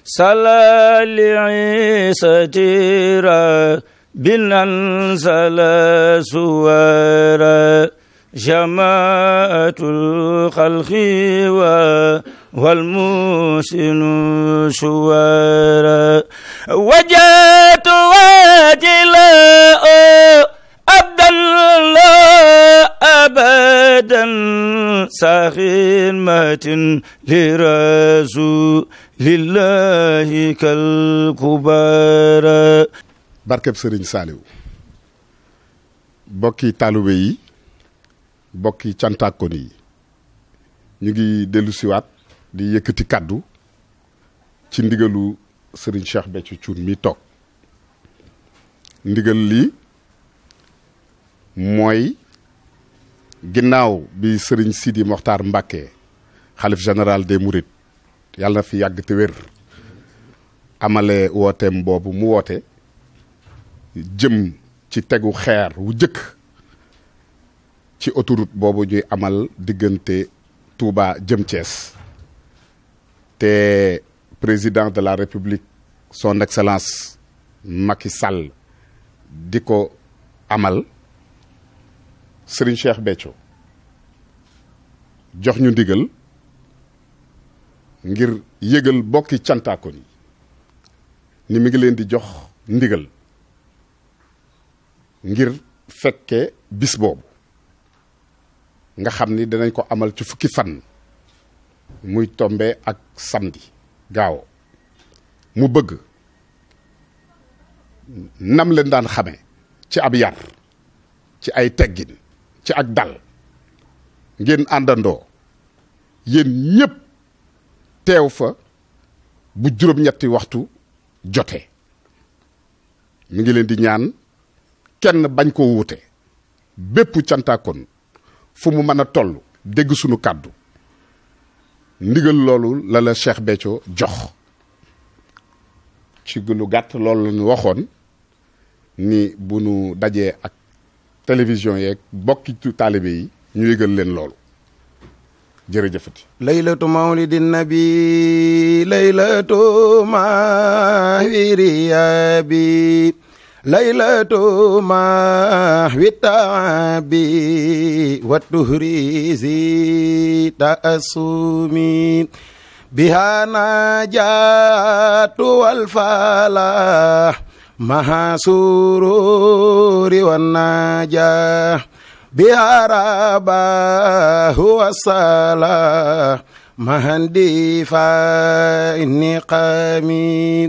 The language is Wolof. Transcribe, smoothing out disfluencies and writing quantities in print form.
صلى لعيسى بننزل سوارا جماعة الخلق والمحسن شوارا وجدت واجلا أبدا لا أبدا سخيمة لرسول الله كالكبار barkeb Sëriñ Saaliw bokki taalibe yi bokki cantakon yi ñu ngi dellu siwaat di yëkkati kàddu ci ndigalu Sëriñ Cheikh Béthio Thioune mi toog ndigal li mooy ginnaaw bi Sëriñ Sidi Mokhtar Mbacké xalif général des Mourides yàlla na fi yàgg te wér amale wooteem boobu mu woote jëm ci tegu xeer wu jëkk ci autoroute boobu ñuy amal diggante Touba jëm Thiès te président de la République son excellence Macky Sall di ko amal Serigne Cheikh Béthio jox ñu ndigal ngir yëgal bokki cantaakon yi ni mi ngi leen di jox ndigal ngir fekke bis boobu nga xam ni danañ ko amal ci fukki fan muy tombe ak samedi gaaw mu bëgg nam leen daan xame ci ab yar ci ay teggin ci ak dal ngeen àndandoo yéen ñépp teew fa bu juróom-ñetti waxtu jote mi ngi leen di ñaan kenn bañ koo wuute bépp cantaakon fu mu mën a toll dégg sunu kàddu ndigal loolu la la Cheikh Béthio jox ci lu gàtt loolu la ñu waxoon ni bu nu dajee ak télévision yeeg bokki taalibe yi ñu yëgal leen loolu jërëjëfati laylatu mawlidin nabi laylatu mahwiriyabi laylatu mahwi taabi wa tuhrizi taasumi biha najatu wal falah maha sururi wan najah biha rabahu wassalah mahandi fa inni qami